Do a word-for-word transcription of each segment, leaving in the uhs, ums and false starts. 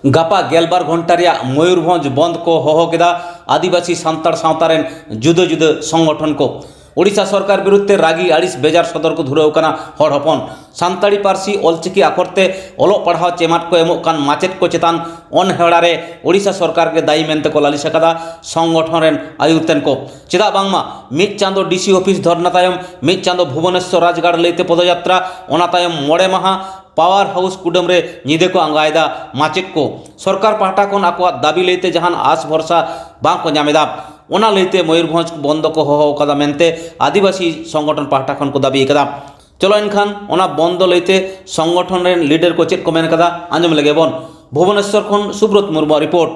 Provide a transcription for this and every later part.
ᱜᱟᱯᱟ ᱜᱮᱞᱵᱟᱨ ᱜᱷᱚᱱᱴᱟ ᱨᱮᱭᱟᱜ ᱢᱚᱭᱩᱨᱵᱷᱚᱸᱡᱽ ᱵᱚᱱᱫᱷ ᱠᱚ ᱦᱚᱦᱚ ᱠᱮᱫᱟ ᱟᱹᱫᱤᱵᱟᱹᱥᱤ ᱥᱟᱱᱛᱟᱲ ᱥᱟᱶᱛᱟ ᱨᱮᱱ ᱡᱩᱫᱟᱹ ᱡᱩᱫᱟᱹ ᱥᱚᱝᱜᱚᱴᱷᱚᱱ ᱠᱚ᱾ ᱳᱰᱤᱥᱟ ᱥᱚᱨᱠᱟᱨ ᱵᱤᱨᱩᱫᱷ ᱛᱮ ᱨᱟᱹᱜᱤ ᱟᱹᱲᱤᱥ ᱵᱮᱡᱟᱨ ᱥᱚᱫᱚᱨ ᱠᱚ ᱫᱷᱩᱨᱟᱹᱣ ᱠᱟᱱᱟ ᱦᱚᱲ ᱦᱚᱯᱚᱱ᱾ ᱥᱟᱱᱛᱟᱲᱤ ᱯᱟᱹᱨᱥᱤ ᱚᱞᱪᱤᱠᱤ ᱟᱠᱷᱚᱨ ᱛᱮ ᱚᱞᱚᱜ ᱯᱟᱲᱦᱟᱣ ᱪᱮᱢᱟᱴ ᱠᱚ ᱮᱢᱚᱜ ᱠᱟᱱ ᱢᱟᱪᱮᱫ ᱠᱚ ᱪᱮᱛᱟᱱ ᱚᱱᱦᱮᱲᱟ ᱨᱮ ᱳᱰᱤᱥᱟ ᱥᱚᱨᱠᱟᱨ ᱜᱮ ᱫᱟᱭᱤ ᱢᱮᱱᱛᱮ ᱠᱚ ᱞᱟᱹᱞᱤᱥ ᱟᱠᱟᱫᱟ ᱥᱚᱝᱜᱚᱴᱷᱚᱱ ᱨᱮᱱ ᱟᱹᱭᱩᱨ ᱛᱮᱱ ᱠᱚ᱾ ᱪᱮᱫᱟᱜ ᱵᱟᱝᱢᱟ ᱢᱤᱫ ᱪᱟᱸᱫᱚ ᱰᱤᱥᱤ ᱚᱯᱷᱤᱥ ᱫᱷᱚᱨᱱᱟ ᱛᱟᱭᱚᱢ, ᱢᱤᱫ ᱪᱟᱸᱫᱚ ᱵᱷᱩᱵᱚᱱᱮᱥᱥᱚᱨ ᱨᱟᱡᱽᱜᱟᱲ ᱞᱟᱹᱭᱛᱮ ᱯᱚᱫᱚᱡᱟᱛᱨᱟ, ᱚᱱᱟ ᱛᱟᱭᱚᱢ ᱢᱚᱬᱮ ᱢᱟᱦᱟ ᱯᱟᱣᱟᱨ ᱦᱟᱣᱩᱥ ᱠᱩᱰᱟᱹᱢ ᱨᱮ ᱧᱤᱫᱟᱹ ᱠᱚ ᱟᱸᱜᱟᱭᱮᱫᱟ ᱢᱟᱪᱮᱫ ᱠᱚ᱾ ᱥᱚᱨᱠᱟᱨ ᱯᱟᱦᱴᱟ ᱠᱷᱚᱱ ᱟᱠᱚᱣᱟᱜ ᱫᱟᱹᱵᱤ ᱞᱟᱹᱭᱛᱮ ᱡᱟᱦᱟᱱ ᱟᱥ ᱵᱷᱚᱨᱥᱟ ᱵᱟᱝ ᱠᱚ ᱧᱟᱢ ᱮᱫᱟ᱾ ᱚᱱᱟ ᱞᱟᱹᱭᱛᱮ ᱢᱚᱭᱩᱨᱵᱷᱚᱸᱡᱽ ᱵᱚᱱᱫᱚ ᱠᱚ ᱦᱚᱦᱚ ᱟᱠᱟᱫᱟ ᱢᱮᱱᱛᱮ ᱟᱹᱫᱤᱵᱟᱹᱥᱤ ᱥᱚᱝᱜᱚᱴᱷᱚᱱ ᱯᱟᱦᱴᱟ ᱠᱷᱚᱱ ᱠᱚ ᱫᱟᱹᱵᱤ ᱟᱠᱟᱫᱟ᱾ ᱪᱚᱞᱚ ᱮᱱᱠᱷᱟᱱ ᱚᱱᱟ ᱵᱚᱱᱫᱚ ᱞᱟᱹᱭᱛᱮ ᱥᱚᱝᱜᱚᱴᱷᱚᱱ ᱨᱮᱱ ᱞᱤᱰᱟᱨ ᱠᱚ ᱪᱮᱫ ᱠᱚ ᱢᱮᱱ ᱟᱠᱟᱫᱟ, ᱟᱸᱡᱚᱢ ᱞᱮᱜᱮ ᱵᱚᱱ᱾ ᱵᱷᱩᱵᱚᱱᱮᱥᱥᱚᱨ ᱠᱷᱚᱱ ᱥᱩᱵᱨᱚᱛ ᱢᱩᱨᱢᱩᱣᱟᱜ ᱨᱤᱯᱳᱨᱴ᱾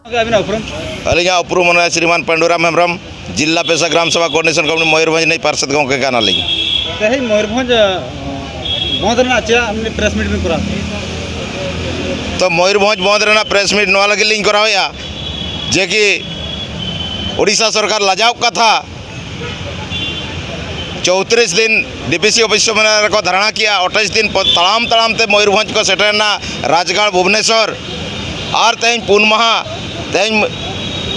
ᱜᱚᱢᱠᱮ, ᱟᱹᱵᱤᱱᱟᱜ ᱩᱯᱨᱩᱢ? ᱟᱹᱞᱤᱧᱟᱜ ᱩᱯᱨᱩᱢ ᱢᱟᱱᱮ ᱥᱨᱤᱢᱟᱱ ᱯᱟᱹᱰᱩᱨᱟᱢ ᱦᱮᱢᱵᱨᱚᱢ, ᱡᱤᱞᱟ ᱯᱮᱥᱟ ᱜᱨᱟᱢ ᱥᱚᱵᱷᱟ ᱠᱳᱚᱨᱰᱤᱱᱮᱥᱚᱱ ᱠᱚᱢᱤᱴᱤ ᱢᱚᱭᱩᱨᱵᱷᱚᱸᱡᱽ ᱨᱤᱱᱤᱡ ᱯᱟᱨᱥᱮᱛ ᱜᱚᱢᱠᱮ ᱠᱟᱱᱟᱞᱤᱧ᱾ ᱛᱮᱦᱮᱧ ᱢᱚᱭᱩᱨᱵᱷᱚᱸᱡᱽ, ᱟᱸ, ᱵᱚᱱᱫᱷ ᱨᱮᱱᱟᱜ ᱪᱮᱫᱟᱜ ᱢᱟᱱᱮ ᱯᱨᱮᱥ ᱢᱤᱴ ᱵᱤᱱ ᱠᱚᱨᱟᱣ? ᱛᱚ, ᱢᱚᱭᱩᱨᱵᱷᱚᱸᱡᱽ ᱵᱚᱱᱫᱷ ᱨᱮᱱᱟᱜ ᱯᱨᱮᱥ ᱢᱤᱴ ᱱᱚᱣᱟ ᱞᱟᱹᱜᱤᱫ ᱞᱤᱧ ᱠᱚᱨᱟᱣᱮᱫᱼᱟ ᱡᱮ ᱠᱤ ᱳᱰᱤᱥᱟ ᱥᱚᱨᱠᱟᱨ ᱞᱟᱡᱟᱣ ᱠᱟᱛᱷᱟ, ᱪᱳᱭᱛᱨᱤᱥ ᱫᱤᱱ ᱰᱤᱯᱤᱥᱤ ᱚᱯᱷᱤᱥ ᱥᱟᱢᱱᱟ ᱨᱮᱠᱚ ᱫᱷᱟᱨᱱᱟ ᱠᱮᱜᱼᱟ, ᱟᱴᱷᱟᱤᱥ ᱫᱤᱱ ᱯᱚ-, ᱛᱟᱲᱟᱢ ᱛᱟᱲᱟᱢ ᱛᱮ ᱢᱚᱭᱩᱨᱵᱷᱚᱸᱡᱽ ᱠᱚ ᱥᱮᱴᱮᱨᱮᱱᱟ, ᱨᱟᱡᱽᱜᱟᱲ ᱵᱷᱩᱵᱽᱱᱮᱥᱚᱨ, ᱟᱨ ᱛᱮᱦᱮᱧ ᱯᱩᱱ ᱢᱟᱦᱟ, ᱛᱮᱦᱮᱧ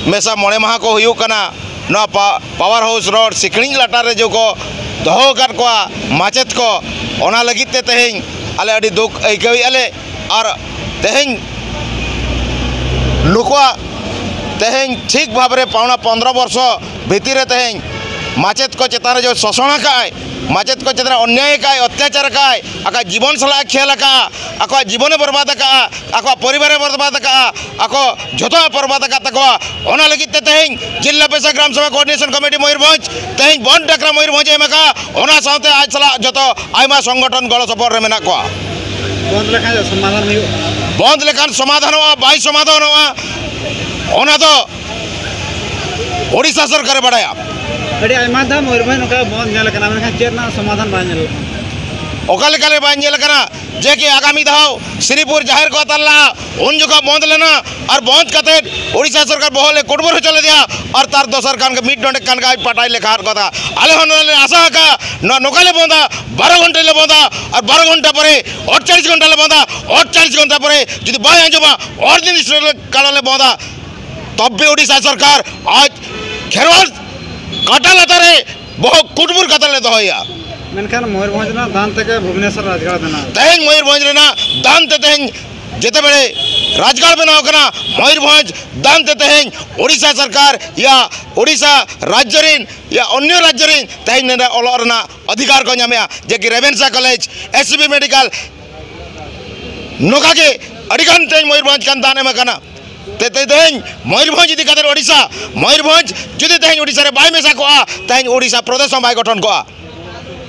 ᱢᱮᱥᱟ ᱢᱚᱬᱮ ᱢᱟᱦᱟ ᱠᱚ ᱦᱩᱭᱩᱜ ᱠᱟᱱᱟ᱾ ᱱᱚᱣᱟ ᱯᱟ-, ᱯᱟᱣᱟᱨ ᱦᱟᱣᱩᱥ ᱨᱳᱰ ᱥᱤᱠᱲᱤᱡ ᱞᱟᱴᱟ ᱨᱮ ᱡᱮ ᱠᱚ ᱫᱚᱦᱚ ᱟᱠᱟᱫ ᱠᱚᱣᱟ ᱢᱟᱪᱮᱫ ᱠᱚ, ᱚᱱᱟ ᱞᱟᱹᱜᱤᱫ ᱛᱮ ᱛᱮᱦᱮᱧ ᱟᱞᱮ ᱟᱹᱰᱤ ᱫᱩᱠ ᱟᱹᱭᱠᱟᱹᱣᱮᱫᱼᱟ ᱞᱮ᱾ ᱟᱨ ᱛᱮᱦᱮᱧ ᱱᱩᱠᱩᱣᱟᱜ ᱛᱮᱦᱮᱧ ᱴᱷᱤᱠ ᱵᱷᱟᱵᱽ ᱨᱮ ᱯᱟᱣᱱᱟ ᱯᱚᱱᱫᱽᱨᱚ ᱵᱚᱨᱥᱚ ᱵᱷᱤᱛᱤᱨ ᱨᱮ ᱛᱮᱦᱮᱧ ᱢᱟᱪᱮᱫ ᱠᱚ ᱪᱮᱛᱟᱱ ᱨᱮ ᱡᱮ ᱥᱳᱥᱚᱱ ᱟᱠᱟᱫᱼᱟᱭ, ᱢᱟᱪᱮᱫ ᱠᱚ ᱪᱮᱛᱟᱱ ᱨᱮ ᱚᱱᱱᱭᱟᱭ ᱟᱠᱟᱫᱼᱟᱭ, ᱚᱛᱛᱟᱪᱟᱨ ᱟᱠᱟᱫᱼᱟᱭ, ᱟᱠᱟᱫ ᱡᱤᱵᱚᱱ ᱥᱟᱞᱟᱜ ᱮ ᱠᱷᱮᱞ ᱟᱠᱟᱫᱼᱟ, ᱟᱠᱚᱣᱟᱜ ᱡᱤᱵᱚᱱᱮ ᱵᱚᱨᱵᱟᱫ ᱟᱠᱟᱫᱼᱟ, ᱟᱠᱚᱣᱟᱜ ᱯᱚᱨᱤᱵᱟᱨᱮ ᱵᱚᱨᱵᱟᱫ ᱟᱠᱟᱫᱼᱟ, ᱟᱠᱚ ᱡᱷᱚᱛᱚᱣᱟᱜ ᱵᱚᱨᱵᱟᱫ ᱟᱠᱟᱫ ᱛᱟᱠᱚᱣᱟ᱾ ᱚᱱᱟ ᱞᱟᱹᱜᱤᱫ ᱛᱮ ᱛᱮᱦᱮᱧ ᱡᱤᱞᱞᱟ ᱯᱮᱥᱟ ᱜᱨᱟᱢ ᱥᱚᱵᱷᱟ ᱠᱳᱚᱨᱰᱤᱱᱮᱥᱚᱱ ᱠᱚᱢᱤᱴᱤ ᱢᱚᱭᱩᱨᱵᱷᱚᱸᱡᱽ ᱛᱮᱦᱮᱧ ᱵᱚᱱᱫᱷ ᱰᱟᱠᱨᱟ ᱢᱚᱭᱩᱨᱵᱷᱚᱸᱡᱽ ᱮ ᱮᱢ ᱟᱠᱟᱫᱼᱟ᱾ ᱚᱱᱟ ᱥᱟᱶᱛᱮ ᱟᱡ ᱥᱟᱞᱟᱜ ᱡᱷᱚᱛᱚ ᱟᱭᱢᱟ ᱥᱚᱝᱜᱚᱴᱷᱚᱱ ᱜᱚᱲᱚ ᱥᱚᱯᱚᱦᱚᱫ ᱨᱮ ᱢᱮᱱᱟᱜ ᱠᱚᱣᱟ᱾ ᱵᱚᱱᱫᱷ ᱞᱮᱠᱷᱟᱱ ᱥᱚᱢᱟᱫᱷᱟᱱ ᱦᱩᱭᱩᱜᱼᱟ? ᱵᱚᱱᱫᱷ ᱞᱮᱠᱷᱟᱱ ᱥᱚᱢᱟᱫᱷᱟᱱᱚᱜᱼᱟ, ᱵᱟᱭ ᱥᱚᱢᱟᱫᱷᱟᱱᱚᱜᱼᱟ, ᱚᱱᱟ ᱫᱚ ᱳᱰᱤᱥᱟ ᱥᱚᱨᱠᱟᱨᱮ ᱵᱟᱲᱟᱭᱟ᱾ ᱟᱹᱰᱤ ᱟᱭᱢᱟ ᱫᱷᱟᱣ ᱢᱚᱭᱩᱨᱵᱷᱚᱸᱡᱽ ᱱᱚᱝᱠᱟ ᱵᱚᱱᱫᱷ ᱧᱮᱞ ᱟᱠᱟᱱᱟ, ᱢᱮᱱᱠᱷᱟᱱ ᱪᱮᱫ ᱨᱮᱱᱟᱜ ᱥᱚᱢᱟᱫᱷᱟᱱ ᱵᱟᱭ ᱧᱮᱞ ᱟᱠᱟᱱᱟ᱾ ᱚᱠᱟ ᱞᱮᱠᱟᱨᱮ ᱵᱟᱭ ᱧᱮᱞ ᱟᱠᱟᱱᱟ ᱡᱮ ᱠᱤ ᱟᱜᱟᱢᱤ ᱫᱷᱟᱣ ᱥᱨᱤᱯᱩᱨ ᱡᱟᱦᱮᱨ ᱠᱚ ᱟᱛᱟᱨ ᱞᱟᱜᱼᱟ, ᱩᱱ ᱡᱚᱠᱷᱚᱱ ᱵᱚᱱᱫ ᱞᱮᱱᱟ ᱟᱨ ᱵᱚᱱᱫ ᱠᱟᱛᱮᱫ ᱳᱰᱤᱥᱟ ᱥᱚᱨᱠᱟᱨ ᱵᱚᱦᱚᱜ ᱞᱮ ᱠᱩᱴᱵᱩᱨ ᱦᱚᱪᱚ ᱞᱮᱫᱮᱭᱟ ᱟᱨ ᱛᱟᱨ ᱫᱚᱥᱟᱨ ᱠᱷᱟᱱ ᱜᱮ ᱢᱤᱫ ᱰᱚᱸᱰᱮᱠ ᱠᱷᱟᱱ ᱜᱮ ᱟᱡ ᱯᱟᱴᱟᱭ ᱞᱮᱠᱷᱟ ᱟᱫ ᱠᱚᱫᱟ᱾ ᱟᱞᱮ ᱦᱚᱸ ᱱᱚᱣᱟ ᱞᱮ ᱟᱥᱟ ᱟᱠᱟᱫᱼᱟ, ᱱᱚᱣᱟ ᱱᱚᱝᱠᱟ ᱞᱮ ᱵᱚᱱᱫᱟ, ᱵᱟᱨᱚ ᱜᱷᱚᱱᱴᱟ ᱞᱮ ᱵᱚᱱᱫᱟ ᱟᱨ ᱵᱟᱨᱚ ᱜᱷᱚᱱᱴᱟ ᱯᱚᱨᱮ ᱟᱴᱪᱚᱞᱞᱤᱥ ᱜᱷᱚᱱᱴᱟ ᱞᱮ ᱵᱚᱱᱫᱟ, ᱟᱴᱪᱚᱞᱞᱤᱥ ᱜᱷᱚᱱᱴᱟ ᱯᱚᱨᱮ ᱡᱩᱫᱤ ᱵᱟᱭ ᱟᱸᱡᱚᱢᱟ, ᱚᱨᱰᱤᱱᱮᱱᱥ ᱠᱟᱞᱟ ᱞᱮ ᱵᱚᱱᱫᱟ, ᱛᱚᱵᱮ ᱳᱰᱤᱥᱟ ᱥᱚᱨᱠᱟᱨ ᱟᱡ ᱠᱷᱮᱨᱣᱟᱞ ᱠᱟᱴᱟ ᱞᱟᱛᱟᱨ ᱨᱮ ᱵᱚᱦᱚᱜ ᱠᱩᱴᱵᱩᱨ ᱠᱟᱛᱮ ᱞᱮ ᱫᱚᱦᱚᱭᱟ᱾ ᱢᱮᱱᱠᱷᱟᱱ ᱢᱚᱭᱩᱨᱵᱷᱚᱸᱡᱽ ᱨᱮᱱᱟᱜ ᱫᱟᱱ ᱛᱮᱜᱮ ᱵᱷᱩᱵᱽᱱᱮᱥᱚᱨ ᱨᱟᱡᱽᱜᱟᱲ ᱵᱮᱱᱟᱣ᱾ ᱛᱮᱦᱮᱧ ᱢᱚᱭᱩᱨᱵᱷᱚᱸᱡᱽ ᱨᱮᱱᱟᱜ ᱫᱟᱱ ᱛᱮ ᱛᱮᱦᱮᱧ ᱡᱮᱛᱮ ᱵᱮᱲᱮ ᱨᱟᱡᱽᱜᱟᱲ ᱵᱮᱱᱟᱣ ᱠᱟᱱᱟ, ᱢᱚᱭᱩᱨᱵᱷᱚᱸᱡᱽ ᱫᱟᱱ ᱛᱮ ᱛᱮᱦᱮᱧ ᱳᱰᱤᱥᱟ ᱥᱚᱨᱠᱟᱨ ᱭᱟ ᱳᱰᱤᱥᱟ ᱨᱟᱡᱽᱡᱚ ᱨᱤᱱ ᱭᱟ ᱚᱱᱭᱚ ᱨᱟᱡᱽᱡᱚ ᱨᱤᱱ ᱛᱮᱦᱮᱧ ᱱᱚᱰᱮ ᱚᱞᱚᱜ ᱨᱮᱱᱟᱜ ᱚᱫᱷᱤᱠᱟᱨ ᱠᱚ ᱧᱟᱢᱮᱜᱼᱟ, ᱡᱮ ᱠᱤ ᱨᱮᱵᱷᱮᱱᱥᱟ ᱠᱚᱞᱮᱡᱽ, ᱮᱥ ᱵᱤ ᱢᱮᱰᱤᱠᱟᱞ, ᱱᱚᱝᱠᱟ ᱜᱮ ᱟᱹᱰᱤ ᱜᱟᱱ ᱛᱮᱦᱮᱧ ᱢᱚᱭᱩᱨᱵᱷᱚᱸᱡᱽ ᱠᱷᱚᱱ ᱫᱟᱱ ᱮᱢ ᱟᱠᱟᱱᱟ᱾ ᱛᱮ ᱛᱮ ᱛᱮᱦᱮᱧ ᱢᱚᱭᱩᱨᱵᱷᱚᱸᱡᱽ ᱤᱫᱤ ᱠᱟᱛᱮ ᱳᱰᱤᱥᱟ, ᱢᱚᱭᱩᱨᱵᱷᱚᱸᱡᱽ ᱡᱩᱫᱤ ᱛᱮᱦᱮᱧ ᱳᱰᱤᱥᱟ ᱨᱮ ᱵᱟᱭ ᱢᱮᱥᱟ ᱠᱚᱜᱼᱟ, ᱛᱮᱦᱮᱧ ᱳᱰᱤᱥᱟ ᱯᱨᱚᱫᱮᱥ ᱦᱚᱸ ᱵᱟᱭ ᱜᱚᱴᱷᱚᱱ ᱠᱚᱜᱼᱟ᱾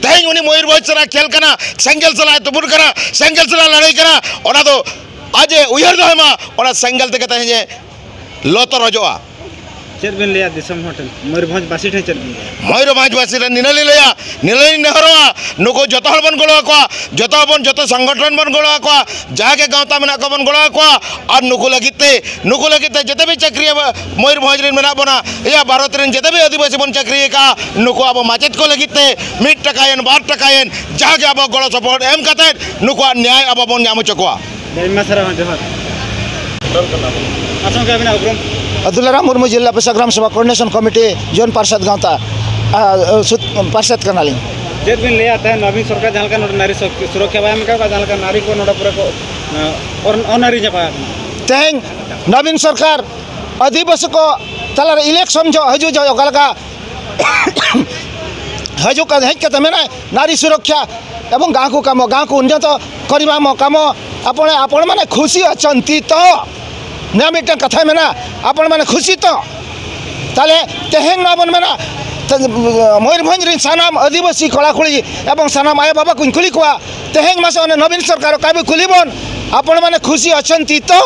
ᱛᱮᱦᱮᱧ ᱩᱱᱤ ᱢᱚᱭᱩᱨᱵᱷᱚᱸᱡᱽ ᱥᱟᱞᱟᱜ ᱠᱷᱮᱞ ᱠᱟᱱᱟ, ᱥᱮᱸᱜᱮᱞ ᱥᱟᱞᱟᱜ ᱮ ᱛᱩᱯᱩᱱ ᱠᱟᱱᱟ, ᱥᱮᱸᱜᱮᱞ ᱥᱟᱞᱟᱜ ᱞᱟᱹᱲᱦᱟᱹᱭ ᱠᱟᱱᱟ, ᱚᱱᱟ ᱫᱚ ᱟᱡ ᱮ ᱩᱭᱦᱟᱹᱨ ᱫᱚᱦᱚᱭ ᱢᱟ, ᱚᱱᱟ ᱥᱮᱸᱜᱮᱞ ᱛᱮᱜᱮ ᱛᱮᱦᱮᱧ ᱮ ᱞᱚ ᱛᱚᱨᱚᱡᱚᱜᱼᱟ᱾ ᱪᱮᱫ ᱵᱤᱱ ᱞᱟᱹᱭᱟ ᱫᱤᱥᱚᱢ ᱦᱚᱲ ᱴᱷᱮᱱ, ᱢᱚᱭᱩᱨᱵᱷᱚᱸᱡᱽ ᱵᱟᱥᱤ ᱴᱷᱮᱱ ᱪᱮᱫ ᱵᱤᱱ ᱞᱟᱹᱭᱟ? ᱢᱚᱭᱩᱨᱵᱷᱚᱸᱡᱽ ᱵᱟᱥᱤ ᱴᱷᱮᱱ ᱱᱤᱱᱟᱹ ᱞᱤᱧ ᱞᱟᱹᱭᱟ, ᱱᱤᱱᱟᱹ ᱞᱤᱧ ᱱᱮᱦᱚᱨᱚᱜᱼᱟ, ᱱᱩᱠᱩ ᱡᱚᱛᱚ ᱦᱚᱲ ᱵᱚᱱ ᱜᱚᱲᱚ ᱟᱠᱚᱣᱟ, ᱡᱚᱛᱚ ᱦᱚᱲ ᱵᱚᱱ, ᱡᱚᱛᱚ ᱥᱚᱝᱜᱚᱴᱷᱚᱱ ᱵᱚᱱ ᱜᱚᱲᱚ ᱟᱠᱚᱣᱟ, ᱡᱟᱦᱟᱸ ᱜᱮ ᱜᱟᱶᱛᱟ ᱢᱮᱱᱟᱜ ᱠᱚᱣᱟ ᱵᱚᱱ ᱜᱚᱲᱚ ᱟᱠᱚᱣᱟ, ᱟᱨ ᱱᱩᱠᱩ ᱞᱟᱹᱜᱤᱫ ᱛᱮ, ᱱᱩᱠᱩ ᱞᱟᱹᱜᱤᱫ ᱛᱮ ᱡᱮᱛᱮ ᱵᱤ ᱪᱟᱹᱠᱨᱤᱭᱟᱹ ᱢᱚᱭᱩᱨᱵᱷᱚᱸᱡᱽ ᱨᱮᱱ ᱢᱮᱱᱟᱜ ᱵᱚᱱᱟ, ᱮᱭᱟ ᱵᱷᱟᱨᱚᱛ ᱨᱮᱱ ᱡᱮᱛᱮ ᱵᱤ ᱟᱹᱫᱤᱵᱟᱹᱥᱤ ᱵᱚᱱ ᱪᱟᱹᱠᱨᱤ ᱟᱠᱟᱫᱼᱟ, ᱱᱩᱠᱩ ᱟᱵᱚ ᱢᱟᱪᱮᱫ ᱠᱚ ᱞᱟᱹᱜᱤᱫ ᱛᱮ ᱢᱤᱫ ᱴᱟᱠᱟᱭᱮᱱ, ᱵᱟᱨ ᱴᱟᱠᱟᱭᱮᱱ, ᱡᱟᱦᱟᱸ ᱜᱮ ᱟᱵᱚ ᱜᱚᱲᱚ ᱥᱚᱯᱚᱦᱚᱫ ᱮᱢ ᱠᱟᱛᱮᱫ ᱱᱩᱠᱩᱣᱟᱜ ᱱᱮᱭᱟᱭ ᱟᱵᱚ ᱵᱚᱱ ᱧᱟᱢ ᱦᱚᱪᱚ ᱠᱚᱣᱟ᱾ ᱟᱹᱰᱤ ᱟᱭᱢᱟ ᱥᱟᱨᱦᱟᱣ, ᱡᱚᱦᱟᱨ᱾ ᱟᱪᱪᱷᱟ, ᱜᱚᱢᱠᱮ, ᱟᱹᱵᱤᱱᱟᱜ ᱩᱯᱨᱩᱢ? ᱟᱫᱩᱞᱟᱨᱟᱢ ᱢᱩᱨᱢᱩ, ᱡᱤᱞᱟ ᱯᱮᱥᱟ ᱜᱨᱟᱢ ᱥᱮᱵᱟ ᱠᱳᱚᱨᱰᱤᱱᱮᱥᱚᱱ ᱠᱚᱢᱤᱴᱤ, ᱡᱳᱱ ᱯᱟᱨᱥᱮᱛ ᱜᱟᱶᱛᱟ, ᱟ, ᱥᱩᱫ-, ᱯᱟᱨᱥᱮᱛ ᱠᱟᱱᱟᱞᱤᱧ᱾ ᱪᱮᱫ ᱵᱤᱱ ᱞᱟᱹᱭᱟ, ᱛᱮᱦᱮᱧ ᱱᱚᱵᱤᱱ ᱥᱚᱨᱠᱟᱨ ᱡᱟᱦᱟᱸ ᱞᱮᱠᱟ ᱱᱚᱰᱮ ᱱᱟᱨᱤ ᱥᱩᱨ-, ᱥᱩᱨᱚᱠᱠᱷᱟ ᱵᱟᱭ ᱮᱢ ᱟᱠᱟᱫ ᱠᱚᱣᱟ, ᱡᱟᱦᱟᱸ ᱞᱮᱠᱟ ᱱᱟᱨᱤ ᱠᱚ ᱱᱚᱰᱮ ᱯᱩᱨᱟᱹ ᱠᱚ, ᱮᱸ, ᱚᱨ-, ᱚᱱᱟᱨᱤ ᱪᱟᱵᱟ ᱟᱠᱟᱱᱟ? ᱛᱮᱦᱮᱧ ᱱᱚᱵᱤᱱ ᱥᱚᱨᱠᱟᱨ ᱟᱹᱫᱤᱵᱟᱹᱥᱤ ᱠᱚ ᱛᱟᱞᱟᱨᱮ ᱤᱞᱮᱠᱥᱚᱱ ᱡᱚᱦᱚᱜ, ᱦᱤᱡᱩᱜ ᱡᱚᱦᱚᱜ ᱚᱠᱟ ᱞᱮᱠᱟ ᱦᱤᱡᱩᱜ ᱠᱟᱱ, ᱦᱮᱡ ᱠᱟᱛᱮ ᱢᱮᱱᱟᱭ ᱱᱟᱨᱤ ᱥᱩᱨᱚᱠᱠᱷᱟ ᱮᱵᱚᱝ ᱜᱟᱶ ᱠᱚ ᱠᱟᱢᱚ, ᱜᱟᱶ ᱠᱚ ᱩᱱᱱᱚᱛᱚ ᱠᱚᱨᱤᱵᱟ ᱢᱚ ᱠᱟᱢᱚ, ᱟᱯᱚᱬᱮ ᱟᱯᱚᱬ ᱢᱟᱱᱮ ᱠᱷᱩᱥᱤ ᱚᱪᱚᱱᱛᱤ ᱛᱚ᱾ ᱱᱤᱭᱟᱹ ᱢᱤᱫᱴᱟᱝ ᱠᱟᱛᱷᱟᱭ ᱢᱮᱱᱟ, ᱟᱯᱚᱬ ᱢᱟᱱᱮ ᱠᱷᱩᱥᱤ ᱛᱚ᱾ ᱛᱟᱦᱞᱮ ᱛᱮᱦᱮᱧ ᱱᱚᱣᱟ ᱵᱚᱱ ᱢᱮᱱᱟ, ᱛᱮ-, ᱢᱚᱭᱩᱨᱵᱷᱚᱸᱡᱽ ᱨᱮᱱ ᱥᱟᱱᱟᱢ ᱟᱹᱫᱤᱵᱟᱹᱥᱤ ᱠᱚᱲᱟ ᱠᱩᱲᱤ ᱮᱵᱚᱝ ᱥᱟᱱᱟᱢ ᱟᱭᱳ ᱵᱟᱵᱟ ᱠᱚᱧ ᱠᱩᱞᱤ ᱠᱚᱣᱟ, ᱛᱮᱦᱮᱧ ᱢᱟᱥᱮ ᱚᱱᱮ ᱱᱚᱵᱤᱱ ᱥᱚᱨᱠᱟᱨ ᱚᱠᱟ ᱵᱚ ᱠᱩᱞᱤ ᱵᱚᱱ, ᱟᱯᱚᱬ ᱢᱟᱱᱮ ᱠᱷᱩᱥᱤ ᱚᱪᱚᱱᱛᱤ ᱛᱚ᱾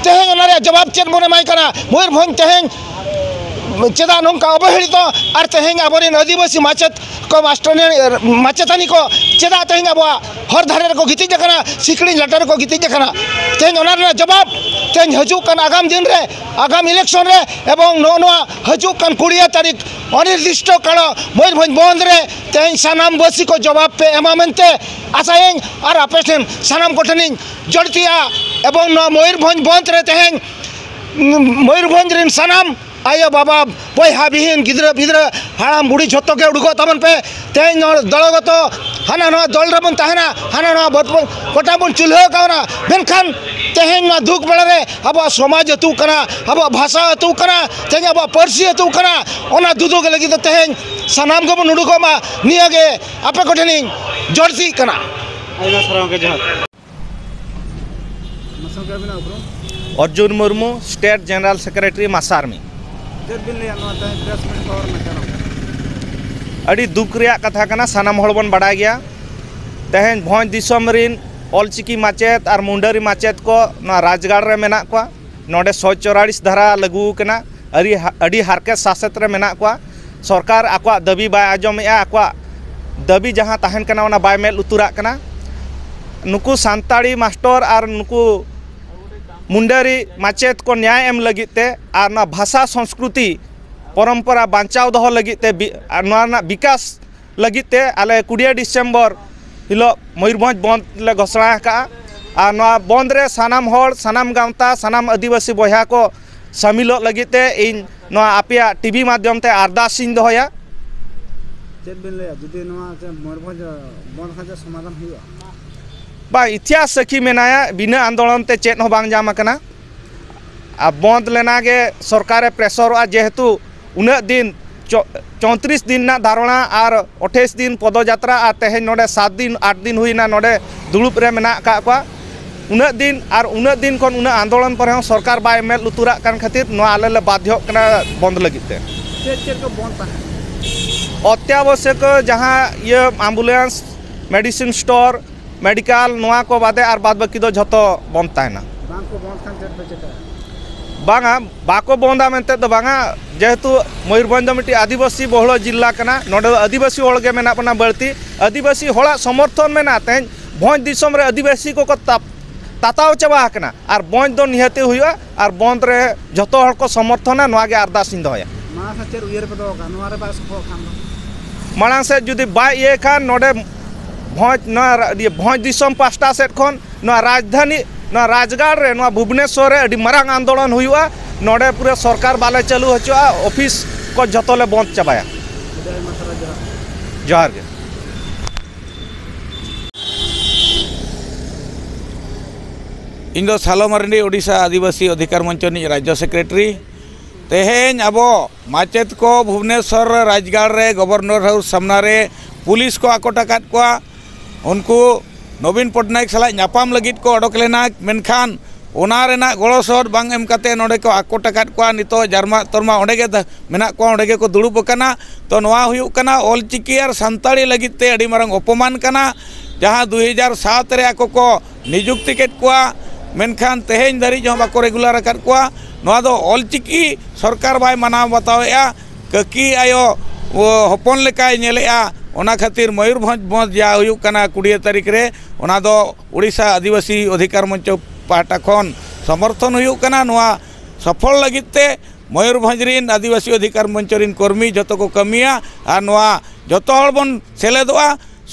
ᱛᱮᱦᱮᱧ ᱚᱱᱟ ᱨᱮᱭᱟᱜ ᱡᱚᱵᱟᱵ ᱪᱮᱫ ᱵᱚᱱ ᱮᱢᱟᱭ ᱠᱟᱱᱟ? ᱢᱚᱭᱩᱨᱵᱷᱚᱸᱡᱽ ᱛᱮᱦᱮᱧ ᱪᱮᱫᱟᱜ ᱱᱚᱝᱠᱟ ᱚᱵᱚᱦᱮᱲᱤᱛᱚ? ᱟᱨ ᱛᱮᱦᱮᱧ ᱟᱵᱚᱨᱮᱱ ᱟᱹᱫᱤᱵᱟᱹᱥᱤ ᱢᱟᱪᱮᱫ ᱠᱚ, ᱢᱟᱥᱴᱟᱨ, ᱢᱟᱪᱮᱛᱟᱹᱱᱤ ᱠᱚ ᱪᱮᱫᱟᱜ ᱛᱮᱦᱮᱧ ᱟᱵᱚᱣᱟᱜ ᱦᱚᱨ ᱫᱷᱟᱨᱮ ᱨᱮᱠᱚ ᱜᱤᱛᱤᱡ ᱟᱠᱟᱱᱟ, ᱥᱤᱠᱲᱤ ᱞᱟᱴᱟ ᱨᱮᱠᱚ ᱜᱤᱛᱤᱡ ᱟᱠᱟᱱᱟ? ᱛᱮᱦᱮᱧ ᱚᱱᱟ ᱨᱮᱱᱟᱜ ᱡᱚᱵᱟᱵ ᱛᱮᱦᱮᱧ ᱦᱤᱡᱩᱜ ᱠᱟᱱ ᱟᱜᱟᱢ ᱫᱤᱱ ᱨᱮ, ᱟᱜᱟᱢ election ᱨᱮ ᱮᱵᱚᱝ ᱱᱚᱜᱼᱚ ᱱᱚᱣᱟ ᱦᱤᱡᱩᱜ ᱠᱟᱱ ᱠᱩᱲᱤ ᱛᱟᱹᱨᱤᱠᱷ ᱚᱱᱤᱨᱫᱤᱥᱴᱚ ᱠᱟᱞ ᱢᱚᱭᱩᱨᱵᱷᱚᱸᱡᱽ ᱵᱚᱱᱫᱷ ᱨᱮ ᱛᱮᱦᱮᱧ ᱥᱟᱱᱟᱢ ᱵᱟᱹᱥᱤ ᱠᱚ ᱡᱚᱵᱟᱵ ᱯᱮ ᱮᱢᱟ ᱢᱮᱱᱛᱮ ᱟᱥᱟᱭᱟᱹᱧ᱾ ᱟᱨ ᱟᱯᱮ ᱴᱷᱮᱱ ᱥᱟᱱᱟᱢ ᱠᱚᱴᱷᱮᱱᱤᱧ ᱡᱚᱲᱛᱤᱜᱼᱟ ᱮᱵᱚᱝ ᱱᱚᱣᱟ ᱢᱚᱭᱩᱨᱵᱷᱚᱸᱡᱽ ᱵᱚᱱᱫᱷ ᱨᱮ ᱛᱮᱦᱮᱧ ᱢᱚᱭᱩᱨᱵᱷᱚᱸᱡᱽ ᱨᱮᱱ ᱥᱟᱱᱟᱢ ᱟᱭᱳ ᱵᱟᱵᱟ, ᱵᱚᱭᱦᱟ ᱵᱤᱦᱤᱱ, ᱜᱤᱫᱽᱨᱟᱹ ᱯᱤᱫᱽᱨᱟᱹ, ᱦᱟᱲᱟᱢ ᱵᱩᱲᱦᱤ ᱡᱷᱚᱛᱚ ᱜᱮ ᱩᱰᱩᱠᱚᱜ ᱛᱟᱵᱚᱱ ᱯᱮ᱾ ᱛᱮᱦᱮᱧ ᱱᱚᱣᱟ ᱫᱚᱞᱚᱜᱚᱛᱚ ᱦᱟᱱᱟ ᱱᱚᱣᱟ ᱫᱚᱞ ᱨᱮᱵᱚᱱ ᱛᱟᱦᱮᱱᱟ, ᱦᱟᱱᱟ ᱱᱚᱣᱟ ᱵᱚᱴ-, ᱜᱚᱴᱟ ᱵᱚᱱ ᱪᱩᱞᱦᱟᱹ ᱠᱟᱣᱱᱟ, ᱢᱮᱱᱠᱷᱟᱱ ᱛᱮᱦᱮᱧ ᱱᱚᱣᱟ ᱫᱩᱠ ᱵᱮᱲᱟ ᱨᱮ ᱟᱵᱚᱣᱟᱜ ᱥᱚᱢᱟᱡᱽ ᱟᱹᱛᱩᱜ ᱠᱟᱱᱟ, ᱟᱵᱚᱣᱟᱜ ᱵᱷᱟᱥᱟ ᱟᱹᱛᱩᱜ ᱠᱟᱱᱟ, ᱛᱮᱦᱮᱧ ᱟᱵᱚᱣᱟᱜ ᱯᱟᱹᱨᱥᱤ ᱟᱹᱛᱩᱜ ᱠᱟᱱᱟ᱾ ᱚᱱᱟ ᱫᱩᱫᱩᱜ ᱞᱟᱹᱜᱤᱫ ᱫᱚ ᱛᱮᱦᱮᱧ ᱥᱟᱱᱟᱢ ᱜᱮᱵᱚᱱ ᱩᱰᱩᱠᱚᱜ ᱢᱟ᱾ ᱱᱤᱭᱟᱹ ᱜᱮ ᱟᱯᱮ ᱠᱚᱴᱷᱮᱱᱤᱧ ᱡᱚᱲᱥᱤᱜ ᱠᱟᱱᱟ᱾ ᱟᱭᱢᱟ ᱥᱟᱨᱦᱟᱣ ᱜᱮ, ᱡᱚᱦᱟᱨ᱾ ᱢᱟᱥᱮ ᱜᱚᱢᱠᱮ ᱟᱹᱵᱤᱱᱟᱜ ᱩᱯᱨᱩᱢ? Arjun Murmu, State General Secretary, ᱢᱟᱥᱟᱨᱢᱤ᱾ ᱪᱮᱫ ᱵᱤᱱ ᱞᱟᱹᱭᱟ ᱱᱚᱣᱟ ᱛᱮᱦᱮᱧ press meet ᱠᱚ ᱨᱮᱱᱟᱜ ᱠᱟᱨᱚᱱ? ᱟᱹᱰᱤ ᱫᱩᱠ ᱨᱮᱭᱟᱜ ᱠᱟᱛᱷᱟ ᱠᱟᱱᱟ, ᱥᱟᱱᱟᱢ ᱦᱚᱲ ᱵᱚᱱ ᱵᱟᱲᱟᱭ ᱜᱮᱭᱟ᱾ ᱛᱮᱦᱮᱧ ᱵᱷᱚᱸᱡᱽ ᱫᱤᱥᱚᱢ ᱨᱤᱱ ᱚᱞᱪᱤᱠᱤ ᱢᱟᱪᱮᱫ ᱟᱨ ᱢᱩᱱᱰᱟᱹᱨᱤ ᱢᱟᱪᱮᱫ ᱠᱚ ᱱᱚᱣᱟ ᱨᱟᱡᱽᱜᱟᱲ ᱨᱮ ᱢᱮᱱᱟᱜ ᱠᱚᱣᱟ᱾ ᱱᱚᱰᱮ ᱥᱚᱭ ᱪᱚᱣᱨᱟᱞᱤᱥ ᱫᱷᱟᱨᱟ ᱞᱟᱹᱜᱩ ᱟᱠᱟᱱᱟ᱾ ᱟᱹᱰᱤ ᱦᱟ-, ᱟᱹᱰᱤ ᱦᱟᱨᱠᱮᱛ ᱥᱟᱥᱮᱛ ᱨᱮ ᱢᱮᱱᱟᱜ ᱠᱚᱣᱟ᱾ ᱥᱚᱨᱠᱟᱨ ᱟᱠᱚᱣᱟᱜ ᱫᱟᱹᱵᱤ ᱵᱟᱭ ᱟᱸᱡᱚᱢᱮᱫᱼᱟ, ᱟᱠᱚᱣᱟᱜ ᱫᱟᱹᱵᱤ ᱡᱟᱦᱟᱸ ᱛᱟᱦᱮᱱ ᱠᱟᱱᱟ, ᱚᱱᱟ ᱵᱟᱭ ᱢᱮᱫ ᱞᱩᱛᱩᱨᱟᱜ ᱠᱟᱱᱟ᱾ ᱱᱩᱠᱩ ᱥᱟᱱᱛᱟᱲᱤ ᱢᱟᱥᱴᱚᱨ ᱟᱨ ᱱᱩᱠᱩ ᱢᱩᱱᱰᱟᱹᱨᱤ ᱢᱟᱪᱮᱫ ᱠᱚ ᱧᱟᱭ ᱮᱢ ᱞᱟᱹᱜᱤᱫ ᱛᱮ ᱟᱨ ᱱᱚᱣᱟ ᱵᱷᱟᱥᱟ ᱥᱚᱝᱥᱠᱨᱤᱛᱤ ᱯᱚᱨᱚᱢᱯᱚᱨᱟ ᱵᱟᱧᱪᱟᱣ ᱫᱚᱦᱚ ᱞᱟᱹᱜᱤᱫ ᱛᱮ ᱵᱤ-, ᱟᱨ ᱱᱚᱣᱟ ᱨᱮᱱᱟᱜ ᱵᱤᱠᱟᱥ ᱞᱟᱹᱜᱤᱫ ᱛᱮ ᱟᱞᱮ ᱠᱩᱲᱤᱭᱟᱹ ᱰᱤᱥᱮᱢᱵᱚᱨ ᱦᱤᱞᱳᱜ ᱢᱚᱭᱩᱨᱵᱷᱚᱸᱡᱽ ᱵᱚᱱᱫᱷ ᱞᱮ ᱜᱷᱳᱥᱚᱱᱟ ᱟᱠᱟᱫᱼᱟ᱾ ᱟᱨ ᱱᱚᱣᱟ ᱵᱚᱱᱫᱷ ᱨᱮ ᱥᱟᱱᱟᱢ ᱦᱚᱲ, ᱥᱟᱱᱟᱢ ᱜᱟᱶᱛᱟ, ᱥᱟᱱᱟᱢ ᱟᱹᱫᱤᱵᱟᱹᱥᱤ ᱵᱚᱭᱦᱟ ᱠᱚ ᱥᱟᱹᱢᱤᱞᱚᱜ ᱞᱟᱹᱜᱤᱫ ᱛᱮ ᱤᱧ ᱱᱚᱣᱟ ᱟᱯᱮᱭᱟᱜ TV ᱢᱟᱫᱽᱫᱷᱚᱢ ᱛᱮ ᱟᱨᱫᱟᱥ ᱤᱧ ᱫᱚᱦᱚᱭᱟ᱾ ᱪᱮᱫ ᱵᱤᱱ ᱞᱟᱹᱭᱟ, ᱡᱩᱫᱤ ᱱᱚᱣᱟ ᱪᱮ ᱢᱚᱭᱩᱨᱵᱷᱚᱸᱡᱽ ᱵᱚᱱᱫᱷ ᱠᱷᱚᱱ ᱪᱮ ᱥᱚᱢᱟᱫᱷᱟᱱ ᱦᱩᱭᱩᱜᱼᱟ? ᱵᱟᱝ, ᱤᱛᱤᱦᱟᱥ ᱥᱟᱹᱠᱷᱤ ᱢᱮᱱᱟᱭᱟ, ᱵᱤᱱᱟᱹ ᱟᱱᱫᱳᱞᱚᱱ ᱛᱮ ᱪᱮᱫ ᱦᱚᱸ ᱵᱟᱝ ᱧᱟᱢ ᱟᱠᱟᱱᱟ᱾ ᱟᱨ ᱵᱚᱱᱫᱷ ᱞᱮᱱᱟ ᱜᱮ ᱥᱚᱨᱠᱟᱨᱮ ᱯᱨᱮᱥᱚᱨᱚᱜᱼᱟ, ᱡᱮᱦᱮᱛᱩ ᱩᱱᱟᱹᱜ ᱫᱤᱱ ᱪᱚ-, ᱪᱳᱭᱛᱨᱤᱥ ᱫᱤᱱ ᱨᱮᱱᱟᱜ ᱫᱷᱟᱨᱚᱱᱟ ᱟᱨ ᱟᱴᱷᱟᱥ ᱫᱤᱱ ᱯᱚᱫᱚᱡᱟᱛᱨᱟ ᱟᱨ ᱛᱮᱦᱮᱧ ᱱᱚᱰᱮ ᱥᱟᱛ ᱫᱤᱱ, ᱟᱴ ᱫᱤᱱ ᱦᱩᱭᱱᱟ ᱱᱚᱰᱮ ᱫᱩᱲᱩᱵ ᱨᱮ ᱢᱮᱱᱟᱜ ᱟᱠᱟᱫ ᱠᱚᱣᱟ᱾ ᱩᱱᱟᱹᱜ ᱫᱤᱱ ᱟᱨ ᱩᱱᱟᱹᱜ ᱫᱤᱱ ᱠᱷᱚᱱ ᱩᱱᱟᱹᱜ ᱟᱱᱫᱳᱞᱚᱱ ᱯᱚᱨᱮ ᱦᱚᱸ ᱥᱚᱨᱠᱟᱨ ᱵᱟᱭ ᱢᱮᱫ ᱞᱩᱛᱩᱨᱟᱜ ᱠᱟᱱ ᱠᱷᱟᱹᱛᱤᱨ ᱱᱚᱣᱟ ᱟᱞᱮ ᱞᱮ ᱵᱟᱫᱷᱭᱚᱜ ᱠᱟᱱᱟ ᱵᱚᱱᱫᱷ ᱞᱟᱹᱜᱤᱫ ᱛᱮ᱾ ᱪᱮᱫ ᱪᱮᱫ ᱠᱚ ᱵᱚᱱᱫᱷ ᱛᱟᱦᱮᱸ? ᱚᱛᱭᱟᱵᱚᱥᱭᱚᱠ ᱡᱟᱦᱟᱸ ᱤᱭᱟᱹ ambulance, medicine store, medical, ᱱᱚᱣᱟ ᱠᱚ ᱵᱟᱫᱮ ᱟᱨ ᱵᱟᱫ ᱵᱟᱹᱠᱤ ᱫᱚ ᱡᱷᱚᱛᱚ ᱵᱚᱱᱫᱷ ᱛᱟᱦᱮᱱᱟ᱾ ᱵᱟᱝ ᱠᱚ ᱵᱚᱱᱫᱷ ᱠᱷᱟᱱ ᱪᱮᱫ ᱯᱮ ᱪᱤᱠᱟᱹᱭᱟ? ᱵᱟᱝᱟ, ᱵᱟᱠᱚ ᱵᱚᱱᱫᱟ ᱢᱮᱱᱛᱮ ᱫᱚ ᱵᱟᱝᱟ᱾ ᱡᱮᱦᱮᱛᱩ ᱢᱚᱭᱩᱨᱵᱷᱚᱸᱡᱽ ᱫᱚ ᱢᱤᱫᱴᱤᱡ ᱟᱹᱫᱤᱵᱟᱹᱥᱤ ᱵᱚᱦᱩᱞ ᱡᱤᱞᱟ ᱠᱟᱱᱟ, ᱱᱚᱰᱮ ᱫᱚ ᱟᱹᱫᱤᱵᱟᱹᱥᱤ ᱦᱚᱲ ᱜᱮ ᱢᱮᱱᱟᱜ ᱵᱚᱱᱟ ᱵᱟᱹᱲᱛᱤ᱾ ᱟᱹᱫᱤᱵᱟᱹᱥᱤ ᱦᱚᱲᱟᱜ ᱥᱚᱢᱚᱨᱛᱷᱚᱱ ᱢᱮᱱᱟᱜᱼᱟ᱾ ᱛᱮᱦᱮᱧ ᱵᱷᱚᱸᱡᱽ ᱫᱤᱥᱚᱢ ᱨᱮ ᱟᱹᱫᱤᱵᱟᱹᱥᱤ ᱠᱚᱠᱚ ᱛᱟᱯ-, ᱛᱟᱛᱟᱣ ᱪᱟᱵᱟ ᱟᱠᱟᱱᱟ, ᱟᱨ ᱵᱚᱱᱫ ᱫᱚ ᱱᱤᱦᱟᱹᱛᱤ ᱦᱩᱭᱩᱜᱼᱟ, ᱟᱨ ᱵᱚᱱᱫ ᱨᱮ ᱡᱷᱚᱛᱚ ᱦᱚᱲ ᱠᱚ ᱥᱚᱢᱚᱨᱛᱷᱚᱱᱟ, ᱱᱚᱣᱟ ᱜᱮ ᱟᱨᱫᱟᱥ ᱤᱧ ᱫᱚᱦᱚᱭᱟ᱾ ᱢᱟᱲᱟᱝ ᱥᱮᱫ ᱪᱮᱫ ᱩᱭᱦᱟᱹᱨ ᱯᱮ ᱫᱚᱦᱚ ᱠᱟᱜᱼᱟ ᱱᱚᱣᱟ ᱨᱮ ᱵᱟᱭ ᱥᱚᱯᱷᱚᱞ ᱠᱷᱟᱱ ᱫᱚ? ᱢᱟᱲᱟᱝ ᱥᱮᱫ ᱡᱩᱫᱤ ᱵᱟᱭ ᱤᱭᱟᱹᱭ ᱠᱷᱟᱱ, ᱱᱚᱰᱮ ᱵᱷᱚᱸᱡᱽ, ᱱᱚᱣᱟ ᱨᱟ-, ᱤᱭᱟᱹ, ᱵᱷᱚᱸᱡᱽ ᱫᱤᱥᱚᱢ ᱯᱟᱥᱴᱟ ᱥᱮᱫ ᱠᱷᱚᱱ ᱱᱚᱣᱟ ᱨᱟᱡᱽᱫᱷᱟᱱᱤ, ᱱᱚᱣᱟ ᱨᱟᱡᱽᱜᱟᱲ ᱨᱮ, ᱱᱚᱣᱟ ᱵᱷᱩᱵᱽᱱᱮᱥᱚᱨ ᱨᱮ ᱟᱹᱰᱤ ᱢᱟᱨᱟᱝ ᱟᱱᱫᱳᱞᱚᱱ ᱦᱩᱭᱩᱜᱼᱟ᱾ ᱱᱚᱰᱮ ᱯᱩᱨᱟᱹ ᱥᱚᱨᱠᱟᱨ ᱵᱟᱞᱮ ᱪᱟᱹᱞᱩ ᱦᱚᱪᱚᱜᱼᱟ, ᱚᱯᱷᱤᱥ ᱠᱚ ᱡᱷᱚᱛᱚ ᱞᱮ ᱵᱚᱱᱫ ᱪᱟᱵᱟᱭᱟ᱾ ᱟᱹᱰᱤ ᱟᱭᱢᱟ ᱥᱟᱨᱦᱟᱣ, ᱡᱚᱦᱟᱨ᱾ ᱡᱚᱦᱟᱨ ᱜᱮ᱾ ᱤᱧ ᱫᱚ ᱥᱟᱞᱚ ᱢᱟᱨᱰᱤ, ᱳᱰᱤᱥᱟ ᱟᱹᱫᱤᱵᱟᱹᱥᱤ ᱚᱫᱷᱤᱠᱟᱨ ᱢᱚᱧᱪᱚ ᱨᱤᱱᱤᱡ ᱨᱟᱡᱽᱡᱚ ᱥᱮᱠᱨᱮᱴᱟᱨᱤ᱾ ᱛᱮᱦᱮᱧ ᱟᱵᱚ ᱢᱟᱪᱮᱛ ᱠᱚ ᱵᱷᱩᱵᱽᱱᱮᱥᱚᱨ ᱨᱮ ᱨᱟᱡᱽᱜᱟᱲ ᱨᱮ ᱜᱚᱵᱚᱨᱱᱚᱨ ᱦᱟᱣᱩᱥ ᱥᱟᱢᱱᱟ ᱨᱮ ᱯᱩᱞᱤᱥ ᱠᱚ ᱟᱠᱚᱴ ᱟᱠᱟᱫ ᱠᱚᱣᱟ᱾ ᱩᱱᱠᱩ ᱱᱚᱵᱤᱱ ᱯᱚᱴᱱᱟᱭᱮᱠ ᱥᱟᱞᱟᱜ ᱧᱟᱯᱟᱢ ᱞᱟᱹᱜᱤᱫ ᱠᱚ ᱚᱰᱚᱠ ᱞᱮᱱᱟ, ᱢᱮᱱᱠᱷᱟᱱ ᱚᱱᱟ ᱨᱮᱱᱟᱜ ᱜᱚᱲᱚ ᱥᱚᱦᱚᱫ ᱵᱟᱝ ᱮᱢ ᱠᱟᱛᱮ ᱱᱚᱰᱮ ᱠᱚ ᱟᱠᱚᱴ ᱟᱠᱟᱫ ᱠᱚᱣᱟ᱾ ᱱᱤᱛᱚᱜ ᱡᱟᱨᱢᱟ ᱛᱚᱨᱢᱟ ᱚᱸᱰᱮ ᱜᱮ ᱫᱟ-, ᱢᱮᱱᱟᱜ ᱠᱚᱣᱟ, ᱚᱸᱰᱮ ᱜᱮᱠᱚ ᱫᱩᱲᱩᱵ ᱟᱠᱟᱱᱟ᱾ ᱛᱚ ᱱᱚᱣᱟ ᱦᱩᱭᱩᱜ ᱠᱟᱱᱟ ᱚᱞᱪᱤᱠᱤ ᱟᱨ ᱥᱟᱱᱛᱟᱲᱤ ᱞᱟᱹᱜᱤᱫ ᱛᱮ ᱟᱹᱰᱤ ᱢᱟᱨᱟᱝ ᱚᱯᱚᱢᱟᱱ ᱠᱟᱱᱟ᱾ ᱡᱟᱦᱟᱸ ᱫᱩ ᱦᱟᱡᱟᱨ ᱥᱟᱛ ᱨᱮ ᱟᱠᱚ ᱠᱚ ᱱᱤᱡᱩᱠᱛᱤ ᱠᱮᱫ ᱠᱚᱣᱟ, ᱢᱮᱱᱠᱷᱟᱱ ᱛᱮᱦᱮᱧ ᱫᱷᱟᱹᱨᱤᱡ ᱦᱚᱸ ᱵᱟᱠᱚ ᱨᱮᱜᱩᱞᱟᱨ ᱟᱠᱟᱫ ᱠᱚᱣᱟ᱾ ᱱᱚᱣᱟ ᱫᱚ ᱚᱞᱪᱤᱠᱤ ᱥᱚᱨᱠᱟᱨ ᱵᱟᱭ ᱢᱟᱱᱟᱣ ᱵᱟᱛᱟᱣᱮᱫᱼᱟ᱾ ᱠᱟᱹᱠᱤ ᱟᱭᱳ, ᱳ, ᱦᱚᱯᱚᱱ ᱞᱮᱠᱟᱭ ᱧᱮᱞᱮᱫᱼᱟ᱾ ᱚᱱᱟ ᱠᱷᱟᱹᱛᱤᱨ ᱢᱚᱭᱩᱨᱵᱷᱚᱸᱡᱽ ᱵᱚᱸᱫᱷ ᱡᱟ ᱦᱩᱭᱩᱜ ᱠᱟᱱᱟ ᱠᱩᱲᱤᱭᱟᱹ ᱛᱟᱹᱨᱤᱠᱷ ᱨᱮ, ᱚᱱᱟ ᱫᱚ ᱳᱰᱤᱥᱟ ᱟᱹᱫᱤᱵᱟᱹᱥᱤ ᱚᱫᱷᱤᱠᱟᱨ ᱢᱚᱧᱪᱚ ᱯᱟᱦᱴᱟ ᱠᱷᱚᱱ ᱥᱚᱢᱚᱨᱛᱷᱚᱱ ᱦᱩᱭᱩᱜ ᱠᱟᱱᱟ᱾ ᱱᱚᱣᱟ ᱥᱚᱯᱷᱚᱞ ᱞᱟᱹᱜᱤᱫ ᱛᱮ ᱢᱚᱭᱩᱨᱵᱷᱚᱸᱡᱽ ᱨᱤᱱ ᱟᱹᱫᱤᱵᱟᱹᱥᱤ ᱚᱫᱷᱤᱠᱟᱨ ᱢᱚᱧᱪᱚ ᱨᱤᱱ ᱠᱚᱨᱢᱤ ᱡᱚᱛᱚ ᱠᱚ ᱠᱟᱹᱢᱤᱭᱟ, ᱟᱨ ᱱᱚᱣᱟ ᱡᱚᱛᱚ ᱦᱚᱲ ᱵᱚᱱ ᱥᱮᱞᱮᱫᱚᱜᱼᱟ,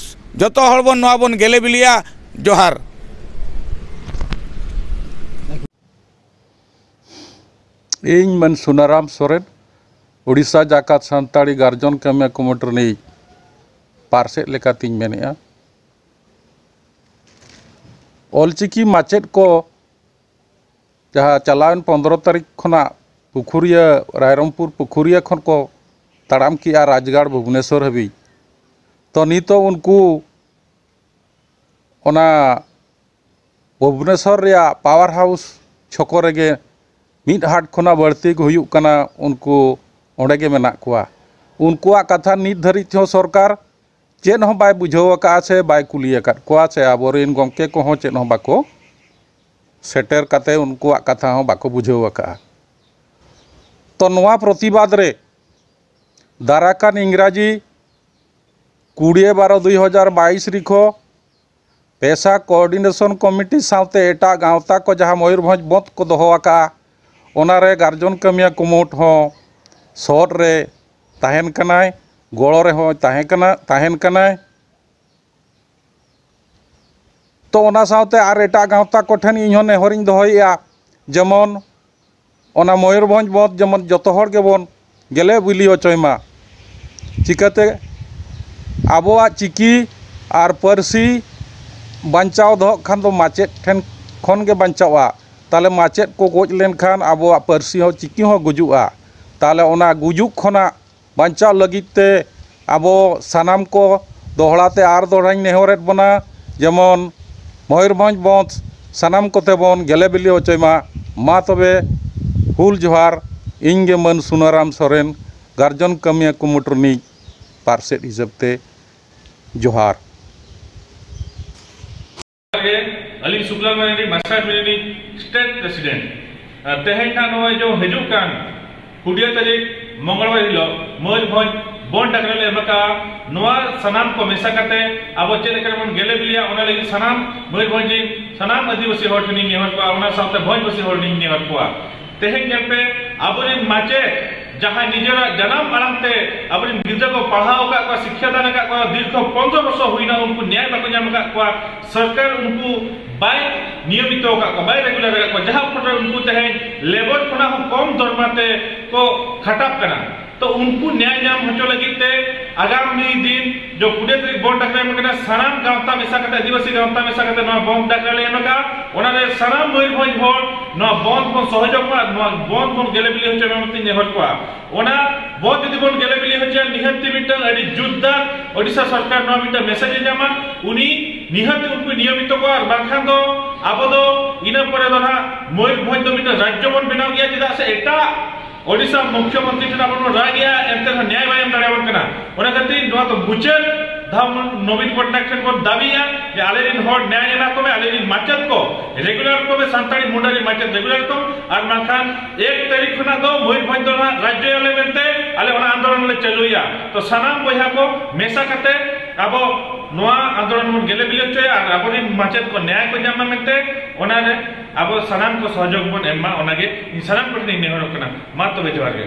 ᱡᱚᱛᱚ ᱦᱚᱲ ᱵᱚᱱ ᱱᱚᱣᱟ ᱵᱚᱱ ᱜᱮᱞᱮ ᱵᱤᱞᱤᱭᱟ᱾ ᱡᱚᱦᱟᱨ᱾ ᱤᱧ ᱢᱟᱹᱱ ᱥᱩᱱᱟᱨᱟᱢ ᱥᱚᱨᱮᱱ, ᱳᱰᱤᱥᱟ ᱡᱟᱠᱟᱛ ᱥᱟᱱᱛᱟᱲᱤ ᱜᱟᱨᱡᱚᱱ ᱠᱟᱹᱢᱤᱭᱟᱹ ᱠᱚᱢᱤᱴᱤ ᱨᱤᱱᱤᱡ ᱯᱟᱨᱥᱮᱫ ᱞᱮᱠᱟᱛᱤᱧ ᱢᱮᱱᱮᱫᱼᱟ, ᱚᱞᱪᱤᱠᱤ ᱢᱟᱪᱮᱫ ᱠᱚ ᱡᱟᱦᱟᱸ ᱪᱟᱞᱟᱣᱮᱱ ᱯᱚᱱᱫᱽᱨᱚ ᱛᱟᱹᱨᱤᱠᱷ ᱠᱷᱚᱱᱟᱜ ᱯᱩᱠᱷᱩᱨᱤᱭᱟᱹ, ᱨᱟᱭᱨᱚᱝᱯᱩᱨ ᱯᱩᱠᱷᱩᱨᱤᱭᱟᱹ ᱠᱷᱚᱱ ᱠᱚ ᱛᱟᱲᱟᱢ ᱠᱮᱜᱼᱟ ᱨᱟᱡᱽᱜᱟᱲ ᱵᱷᱩᱵᱽᱱᱮᱥᱚᱨ ᱦᱟᱹᱵᱤᱡ, ᱛᱚ ᱱᱤᱛᱚᱜ ᱩᱱᱠᱩ ᱚᱱᱟ ᱵᱷᱩᱵᱽᱱᱮᱥᱚᱨ ᱨᱮᱭᱟᱜ ᱯᱟᱣᱟᱨ ᱦᱟᱣᱩᱥ ᱪᱷᱚᱠᱚ ᱨᱮᱜᱮ ᱢᱤᱫ ᱦᱟᱴ ᱠᱷᱚᱱᱟᱜ ᱵᱟᱹᱲᱛᱤ ᱜᱮ ᱦᱩᱭᱩᱜ ᱠᱟᱱᱟ, ᱩᱱᱠᱩ ᱚᱸᱰᱮ ᱜᱮ ᱢᱮᱱᱟᱜ ᱠᱚᱣᱟ᱾ ᱩᱱᱠᱩᱣᱟᱜ ᱠᱟᱛᱷᱟ ᱱᱤᱛ ᱫᱷᱟᱹᱨᱤᱡ ᱦᱚᱸ ᱥᱚᱨᱠᱟᱨ ᱪᱮᱫ ᱦᱚᱸ ᱵᱟᱭ ᱵᱩᱡᱷᱟᱹᱣ ᱟᱠᱟᱫᱼᱟ ᱥᱮ ᱵᱟᱭ ᱠᱩᱞᱤ ᱟᱠᱟᱫ ᱠᱚᱣᱟ, ᱥᱮ ᱟᱵᱚᱨᱮᱱ ᱜᱚᱢᱠᱮ ᱠᱚᱦᱚᱸ ᱪᱮᱫ ᱦᱚᱸ ᱵᱟᱠᱚ ᱥᱮᱴᱮᱨ ᱠᱟᱛᱮ ᱩᱱᱠᱩᱣᱟᱜ ᱠᱟᱛᱷᱟ ᱦᱚᱸ ᱵᱟᱠᱚ ᱵᱩᱡᱷᱟᱹᱣ ᱟᱠᱟᱫᱼᱟ᱾ ᱛᱚ ᱱᱚᱣᱟ ᱯᱨᱚᱛᱤᱵᱟᱫᱽ ᱨᱮ ᱫᱟᱨᱟᱠᱟᱱ ᱤᱝᱨᱟᱡᱤ ᱠᱩᱲᱤ ᱵᱟᱨᱚ ᱫᱩ ᱦᱟᱡᱟᱨ ᱵᱟᱭᱤᱥ ᱨᱤᱠᱷᱚ ᱯᱮᱥᱟ ᱠᱳᱚᱨᱰᱤᱱᱮᱥᱚᱱ ᱠᱚᱢᱤᱴᱤ ᱥᱟᱶᱛᱮ ᱮᱴᱟᱜ ᱜᱟᱶᱛᱟ ᱠᱚ ᱡᱟᱦᱟᱸ ᱢᱚᱭᱩᱨᱵᱷᱚᱸᱡᱽ ᱵᱚᱸᱫᱽ ᱠᱚ ᱫᱚᱦᱚ ᱟᱠᱟᱫᱼᱟ, ᱚᱱᱟᱨᱮ ᱜᱟᱨᱡᱚᱱ ᱠᱟᱹᱢᱤᱭᱟᱹ ᱠᱩᱢᱩᱴ ᱦᱚᱸ ᱥᱚᱴ ᱨᱮ ᱛᱟᱦᱮᱱ ᱠᱟᱱᱟᱭ, ᱜᱚᱲᱚ ᱨᱮᱦᱚᱸᱭ ᱛᱟᱦᱮᱸ ᱠᱟᱱᱟ, ᱛᱟᱦᱮᱱ ᱠᱟᱱᱟᱭ᱾ ᱛᱚ ᱚᱱᱟ ᱥᱟᱶᱛᱮ ᱟᱨ ᱮᱴᱟᱜ ᱜᱟᱶᱛᱟ ᱠᱚᱴᱷᱮᱱ ᱤᱧᱦᱚᱸ ᱱᱮᱦᱚᱨᱤᱧ ᱫᱚᱦᱚᱭᱮᱫᱼᱟ, ᱡᱮᱢᱚᱱ ᱚᱱᱟ ᱢᱚᱭᱩᱨᱵᱷᱚᱸᱡᱽ ᱵᱚᱸᱫᱽ ᱡᱮᱢᱚᱱ ᱡᱚᱛᱚ ᱦᱚᱲ ᱜᱮᱵᱚᱱ ᱜᱮᱞᱮ ᱵᱤᱞᱤ ᱦᱚᱪᱚᱭ ᱢᱟ᱾ ᱪᱤᱠᱟᱹᱛᱮ ᱟᱵᱚᱣᱟᱜ ᱪᱤᱠᱤ ᱟᱨ ᱯᱟᱹᱨᱥᱤ ᱵᱟᱧᱪᱟᱣ ᱫᱚᱦᱚᱜ ᱠᱷᱟᱱ ᱫᱚ ᱢᱟᱪᱮᱫ ᱴᱷᱮᱱ ᱠᱷᱚᱱ ᱜᱮ ᱵᱟᱧᱪᱟᱣᱼᱟ᱾ ᱛᱟᱦᱚᱞᱮ ᱢᱟᱪᱮᱫ ᱠᱚ ᱜᱚᱡ ᱞᱮᱱᱠᱷᱟᱱ ᱟᱵᱚᱣᱟᱜ ᱯᱟᱹᱨᱥᱤ ᱦᱚᱸ, ᱪᱤᱠᱤ ᱦᱚᱸ ᱜᱩᱡᱩᱜᱼᱟ᱾ ᱛᱟᱦᱚᱞᱮ ᱚᱱᱟ ᱜᱩᱡᱩᱜ ᱠᱷᱚᱱᱟᱜ ᱵᱟᱧᱪᱟᱣ ᱞᱟᱹᱜᱤᱫ ᱛᱮ ᱟᱵᱚ ᱥᱟᱱᱟᱢ ᱠᱚ ᱫᱚᱦᱲᱟ ᱛᱮ ᱟᱨ ᱫᱚᱦᱲᱟᱧ ᱱᱮᱦᱚᱨᱮᱫ ᱵᱚᱱᱟ, ᱡᱮᱢᱚᱱ ᱢᱚᱭᱩᱨᱵᱷᱚᱸᱡᱽ ᱵᱚᱸᱫᱽ ᱥᱟᱱᱟᱢ ᱠᱚᱛᱮ ᱵᱚᱱ ᱜᱮᱞᱮ ᱵᱤᱞᱤ ᱦᱚᱪᱚᱭ ᱢᱟ᱾ ᱢᱟ ᱛᱚᱵᱮ, ᱦᱩᱞ ᱡᱚᱦᱟᱨ᱾ ᱤᱧ ᱜᱮ ᱢᱟᱹᱱ ᱥᱩᱱᱟᱨᱟᱢ ᱥᱚᱨᱮᱱ, ᱜᱟᱨᱡᱚᱱ ᱠᱟᱹᱢᱤᱭᱟᱹ ᱠᱩᱢᱩᱴ ᱨᱤᱱᱤᱡ ᱯᱟᱨᱥᱮᱛ ᱦᱤᱥᱟᱹᱵ ᱛᱮ ᱡᱚᱦᱟᱨ᱾ ᱜᱮ, ᱟᱹᱞᱤᱧ ᱥᱩᱠᱞᱟᱞ ᱢᱟᱨᱰᱤ, ᱢᱟᱥᱴᱟᱨ ᱢᱤᱱᱤ ᱥᱴᱮᱴ ᱯᱨᱮᱥᱤᱰᱮᱱᱴ᱾ ᱟᱨ ᱛᱮᱦᱮᱧ ᱱᱟᱜ ᱱᱚᱜᱼᱚᱭ ᱡᱮ ᱦᱤᱡᱩᱜ ᱠᱟᱱ ᱠᱩᱲᱤᱭᱟᱹ ᱛᱟᱹᱨᱤᱠᱷ ᱢᱚᱝᱜᱚᱞᱵᱟᱨ ᱦᱤᱞᱳᱜ ᱢᱚᱭᱩᱨᱵᱷᱚᱸᱡᱽ ᱵᱚᱱ ᱰᱟᱠᱨᱟ ᱞᱮ ᱮᱢ ᱟᱠᱟᱫᱼᱟ᱾ ᱱᱚᱣᱟ ᱥᱟᱱᱟᱢ ᱠᱚ ᱢᱮᱥᱟ ᱠᱟᱛᱮ ᱟᱵᱚ ᱪᱮᱫ ᱞᱮᱠᱟ ᱵᱚᱱ ᱜᱮᱞᱮ ᱵᱤᱞᱤᱭᱟ, ᱚᱱᱟ ᱞᱟᱹᱜᱤᱫ ᱥᱟᱱᱟᱢ ᱢᱚᱭᱩᱨᱵᱷᱚᱸᱡᱽ ᱨᱤᱱ ᱥᱟᱱᱟᱢ ᱟᱹᱫᱤᱵᱟᱹᱥᱤ ᱦᱚᱲ ᱴᱷᱮᱱᱤᱧ ᱱᱮᱦᱚᱨ ᱠᱚᱣᱟ, ᱚᱱᱟ ᱥᱟᱶᱛᱮ ᱵᱷᱚᱸᱡᱽᱵᱟᱹᱥᱤ ᱦᱚᱲ ᱞᱤᱧ ᱱᱮᱦᱚᱨ ᱠᱚᱣᱟ᱾ ᱛᱮᱦᱮᱧ ᱧᱮᱞ ᱯᱮ, ᱟᱵᱚᱨᱮᱱ ᱢᱟᱪᱮᱫ ᱡᱟᱦᱟᱸᱭ ᱱᱤᱡᱮᱨᱟᱜ ᱡᱟᱱᱟᱢ ᱟᱲᱟᱝ ᱛᱮ ᱟᱵᱚᱨᱮᱱ ᱜᱤᱫᱽᱨᱟᱹ ᱠᱚ ᱯᱟᱲᱦᱟᱣ ᱟᱠᱟᱫ ᱠᱚᱣᱟ, ᱥᱤᱠᱠᱷᱟ ᱫᱟᱱ ᱟᱠᱟᱫ ᱠᱚᱣᱟ, ᱫᱤᱨᱜᱷᱚ ᱯᱚᱱᱨᱚ ᱵᱚᱪᱷᱚᱨ ᱦᱩᱭᱱᱟ, ᱩᱱᱠᱩ ᱧᱟᱭ ᱵᱟᱠᱚ ᱧᱟᱢ ᱟᱠᱟᱫ ᱠᱚᱣᱟ᱾ ᱥᱚᱨᱠᱟᱨ ᱩᱱᱠᱩ ᱵᱟᱭ ᱱᱤᱭᱚᱢᱤᱛᱚ ᱟᱠᱟᱫ ᱠᱚᱣᱟ, ᱵᱟᱭ ᱨᱮᱜᱩᱞᱟᱨ ᱟᱠᱟᱫ ᱠᱚᱣᱟ, ᱡᱟᱦᱟᱸ ᱯᱷᱚᱞᱚ ᱨᱮ ᱩᱱᱠᱩ ᱛᱮᱦᱮᱧ ᱞᱮᱵᱚᱨ ᱠᱷᱚᱱᱟᱜ ᱦᱚᱸ ᱠᱚᱢ ᱫᱚᱨᱢᱟ ᱛᱮ ᱠᱚ ᱠᱷᱟᱴᱟᱜ ᱠᱟᱱᱟ᱾ ᱛᱚ ᱩᱱᱠᱩ ᱧᱟᱭ ᱧᱟᱢ ᱦᱚᱪᱚ ᱞᱟᱹᱜᱤᱫ ᱛᱮ ᱟᱜᱟᱢᱤ ᱫᱤᱱ ᱡᱚ ᱠᱩᱲᱤ ᱛᱟᱹᱨᱤᱠᱷ ᱵᱚᱱᱫᱷ ᱰᱟᱠᱨᱟ ᱮᱢ ᱠᱟᱱᱟ, ᱥᱟᱱᱟᱢ ᱜᱟᱶᱛᱟ ᱢᱮᱥᱟ ᱠᱟᱛᱮ, ᱟᱹᱫᱤᱵᱟᱹᱥᱤ ᱜᱟᱶᱛᱟ ᱢᱮᱥᱟ ᱠᱟᱛᱮ ᱱᱚᱣᱟ ᱵᱚᱱᱫᱷ ᱰᱟᱠᱨᱟ ᱞᱮ ᱮᱢ ᱟᱠᱟᱫᱼᱟ᱾ ᱚᱱᱟᱨᱮ ᱥᱟᱱᱟᱢ ᱢᱚᱭᱩᱨᱵᱷᱚᱸᱡᱽ ᱦᱚᱲ ᱱᱚᱣᱟ ᱵᱚᱱᱫᱷ ᱵᱚᱱ ᱥᱚᱦᱚᱡᱳᱜᱽ ᱢᱟ, ᱱᱚᱣᱟ ᱵᱚᱱᱫᱷ ᱵᱚᱱ ᱜᱮᱞᱮ ᱵᱤᱞᱤ ᱦᱚᱪᱚᱭ ᱢᱟ ᱢᱮᱱᱛᱮ ᱱᱮᱦᱚᱨ ᱠᱚᱣᱟ᱾ ᱚᱱᱟ ᱵᱚᱱᱫᱷ ᱡᱩᱫᱤ ᱵᱚᱱ ᱜᱮᱞᱮ ᱵᱤᱞᱤ ᱦᱚᱪᱚᱭᱟ, ᱱᱤᱦᱟᱹᱛ ᱛᱮ ᱢᱤᱫᱴᱟᱝ ᱟᱹᱰᱤ ᱡᱳᱨᱫᱟᱨ ᱳᱰᱤᱥᱟ ᱥᱚᱨᱠᱟᱨ ᱱᱚᱣᱟ ᱢᱤᱫᱴᱟᱝ ᱢᱮᱥᱮᱡᱽ ᱮ ᱧᱟᱢᱟ, ᱩᱱᱤ ᱱᱤᱦᱟᱹᱛ ᱩᱱᱠᱩ ᱱᱤᱭᱚᱢᱤᱛᱚ ᱠᱚᱣᱟ, ᱟᱨ ᱵᱟᱝᱠᱷᱟᱱ ᱫᱚ ᱟᱵᱚ ᱫᱚ ᱤᱱᱟᱹ ᱯᱚᱨᱮ ᱫᱚ ᱱᱟᱦᱟᱜ ᱢᱚᱭᱩᱨᱵᱷᱚᱸᱡᱽ ᱫᱚ ᱢᱤᱫᱴᱟᱝ ᱨᱟᱡᱽᱡᱚ ᱵᱚᱱ ᱵᱮᱱᱟᱣ ᱜᱮᱭᱟ, ᱪᱮᱫᱟᱜ ᱥᱮ ᱮᱴᱟᱜ ᱳᱰᱤᱥᱟ ᱢᱩᱠᱷᱭᱚᱢᱚᱱᱛᱨᱤ ᱴᱷᱮᱱ ᱟᱵᱚ ᱵᱚᱱ ᱨᱟᱜᱮᱜᱼᱟ, ᱮᱱᱛᱮ ᱨᱮᱦᱚᱸ ᱱᱮᱭᱟᱭ ᱵᱟᱭ ᱮᱢ ᱫᱟᱲᱮᱭᱟᱵᱚᱱ ᱠᱟᱱᱟ᱾ ᱚᱱᱟ ᱠᱷᱟᱹᱛᱤᱨ ᱱᱚᱣᱟ ᱫᱚ ᱢᱩᱪᱟᱹᱫ ᱫᱷᱟᱣ ᱱᱚᱵᱤᱱ ᱯᱚᱴᱱᱟᱭᱮᱠ ᱴᱷᱮᱱ ᱵᱚᱱ ᱫᱟᱹᱵᱤᱭᱟ ᱡᱮ ᱟᱞᱮ ᱨᱮᱱ ᱦᱚᱲ ᱱᱮᱭᱟᱭ ᱮᱢᱟ ᱠᱚᱢᱮ, ᱟᱞᱮ ᱨᱮᱱ ᱢᱟᱪᱮᱫ ᱠᱚ ᱨᱮᱜᱩᱞᱟᱨ ᱠᱚᱢᱮ, ᱥᱟᱱᱛᱟᱲᱤ ᱢᱩᱱᱰᱟᱨᱤ ᱢᱟᱪᱮᱫ ᱨᱮᱜᱩᱞᱟᱨ ᱠᱚᱢ, ᱟᱨ ᱵᱟᱝᱠᱷᱟᱱ ᱮᱠ ᱛᱟᱹᱨᱤᱠᱷ ᱠᱷᱚᱱᱟᱜ ᱫᱚ ᱢᱚᱭᱩᱨᱵᱷᱚᱸᱡᱽ ᱫᱚ ᱱᱟᱦᱟᱜ ᱨᱟᱡᱽᱡᱚᱭᱟᱞᱮ ᱢᱮᱱᱛᱮ ᱟᱞᱮ ᱚᱱᱟ ᱟᱱᱫᱳᱞᱚᱱ ᱞᱮ ᱪᱟᱹᱞᱩᱭᱟ᱾ ᱛᱚ ᱥᱟᱱᱟᱢ ᱵᱚᱭᱦᱟ ᱠᱚ ᱢᱮᱥᱟ ᱠᱟᱛᱮ ᱟᱵᱚ ᱱᱚᱣᱟ ᱟᱱᱫᱳᱞᱚᱱ ᱵᱚᱱ ᱜᱮᱞᱮ ᱵᱤᱞᱤ ᱦᱚᱪᱚᱭᱟ ᱟᱨ ᱟᱵᱚᱨᱮᱱ ᱢᱟᱪᱮᱫ ᱠᱚ ᱱᱮᱭᱟᱭ ᱠᱚ ᱧᱟᱢ ᱢᱟ ᱢᱮᱱᱛᱮ ᱚᱱᱟᱨᱮ ᱟᱵᱚ ᱥᱟᱱᱟᱢ ᱠᱚ ᱥᱚᱦᱚᱡᱳᱜᱽ ᱵᱚᱱ ᱮᱢ ᱢᱟ, ᱚᱱᱟᱜᱮ ᱤᱧ ᱥᱟᱱᱟᱢ ᱠᱚᱴᱷᱮᱱᱤᱧ ᱱᱮᱦᱚᱨᱚᱜ ᱠᱟᱱᱟ᱾ ᱢᱟ ᱛᱚᱵᱮ ᱡᱚᱦᱟᱨ ᱜᱮ᱾